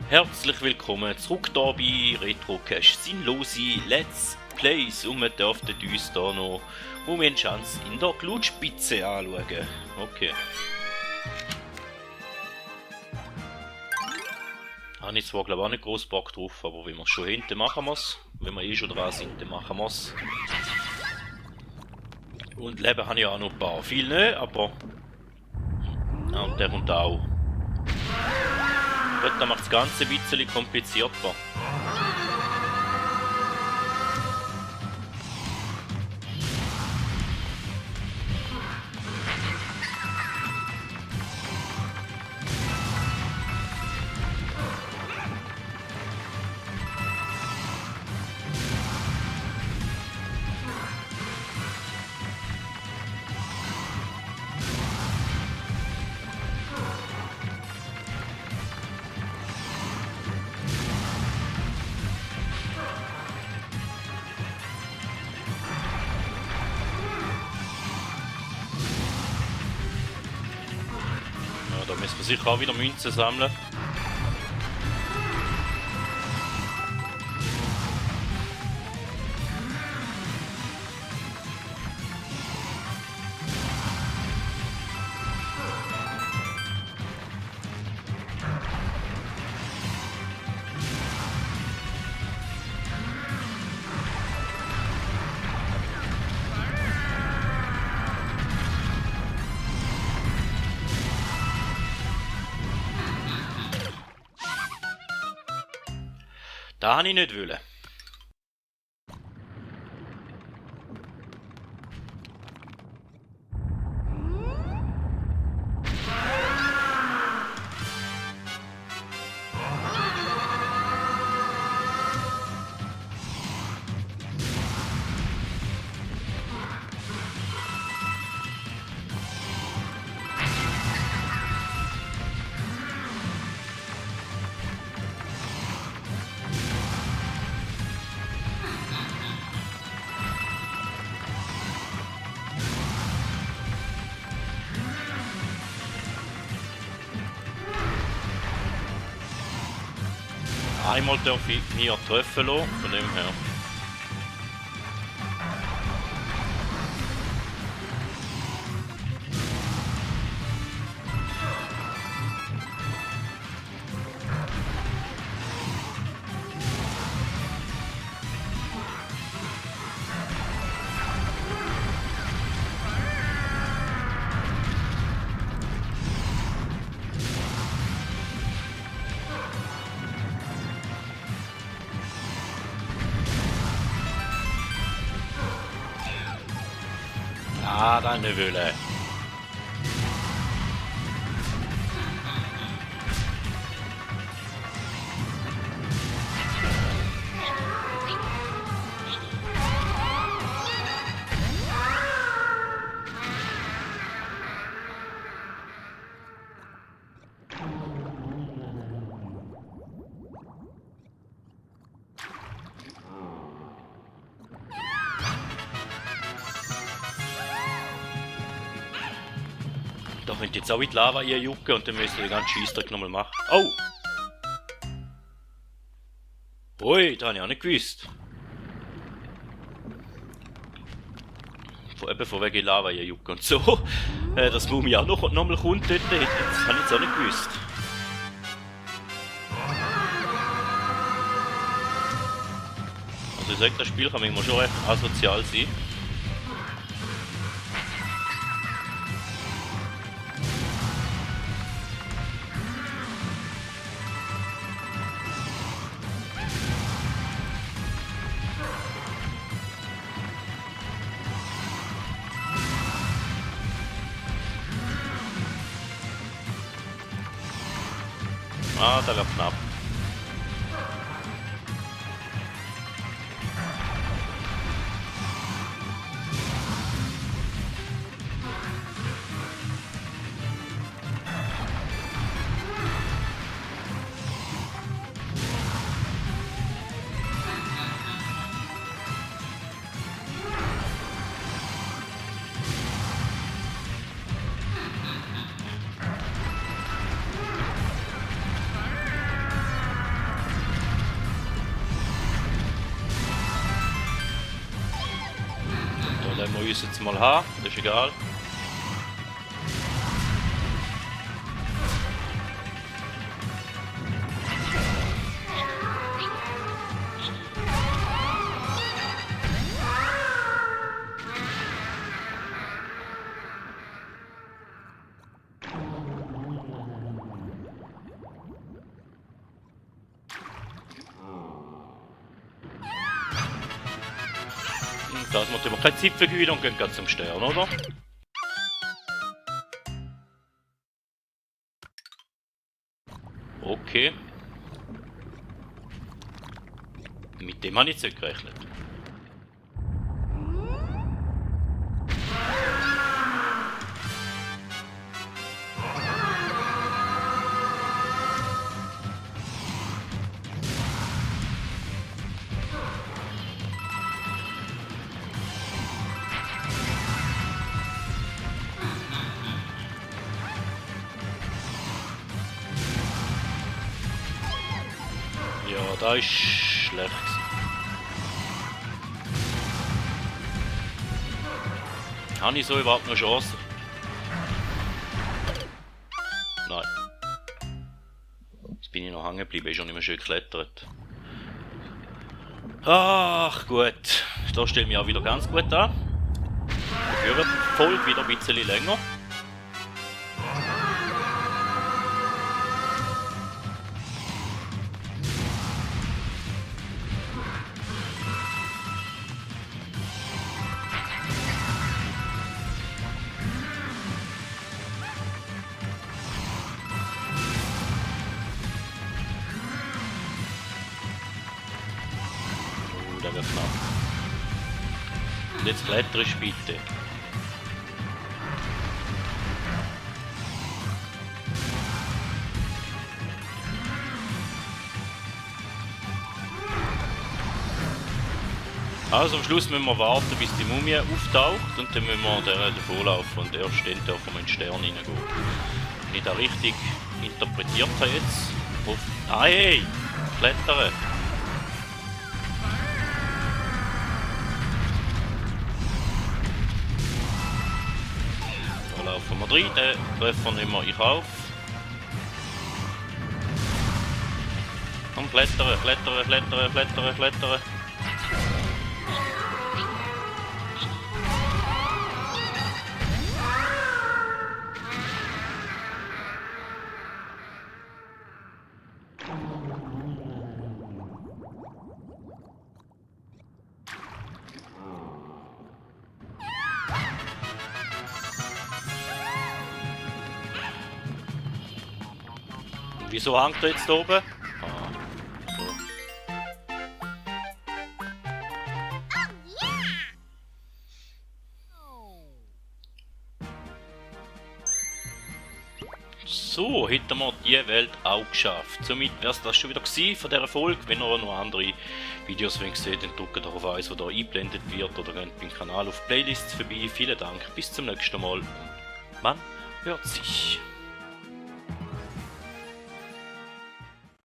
Herzlich willkommen zurück hier bei Retrocache Sinnlose Let's Plays und wir dürften uns hier noch Mumienschanz in der Glutspitze anschauen. Okay. Habe ich zwar glaube ich auch nicht groß Bock drauf, aber wenn wir es schon hinten machen muss, wenn wir eh schon dran sind, dann machen wir es. Und Leben habe ich auch noch ein paar. Viel nicht, aber... Ja, und der und der auch. Gut, dann macht das Ganze ein bisschen komplizierter. Da müssen wir sicher auch wieder Münzen sammeln. Da habe ich nicht wollen. Einmal darf ich mir treffen lassen, von dem her. Ah, da nicht wollen. Da könnt ihr jetzt auch in die Lava jucken und dann müsst ihr den ganzen Scheissdreck nochmal machen. Oh! Ui, das habe ich auch nicht gewusst. Eben von wegen Lava jucken und so. Dass Mumi auch noch mal kommt dort, das habe ich jetzt auch nicht gewusst. Also ich sage, das Spiel kann manchmal schon recht asozial sein. Ah, da wird knapp. müssen es mal haben, das ist egal. Das macht immer keine Zeitvergütung und gehen gerade zum Stern, oder? Okay. Mit dem habe ich jetzt nicht gerechnet. Ja, da ist schlecht gewesen. Habe ich so überhaupt noch Chance? Nein. Jetzt bin ich noch hängen geblieben, ist schon nicht mehr schön geklettert. Ach gut, da stelle ich mich auch wieder ganz gut an. Dafür wird die Folge wieder ein bisschen länger. Der wird knapp. Und jetzt klettere ich bitte. Also am Schluss müssen wir warten, bis die Mumie auftaucht und dann müssen wir der davonlaufen und erst dann dürfen wir in den Stern reingehen. Wenn ich das richtig interpretiert habe jetzt. Auf hey! Klettern! Da laufen wir rein, den Treffer nehmen wir in Kauf. Und klettern, klettern, klettern, klettern, klettern. Wieso hängt er jetzt da oben? So, hätten wir die Welt auch geschafft. Somit wäre es das schon wieder gewesen von dieser Folge. Wenn ihr noch andere Videos seht, dann drückt auf eins, das hier eingeblendet wird, oder geht beim Kanal auf Playlists vorbei. Vielen Dank, bis zum nächsten Mal und man hört sich.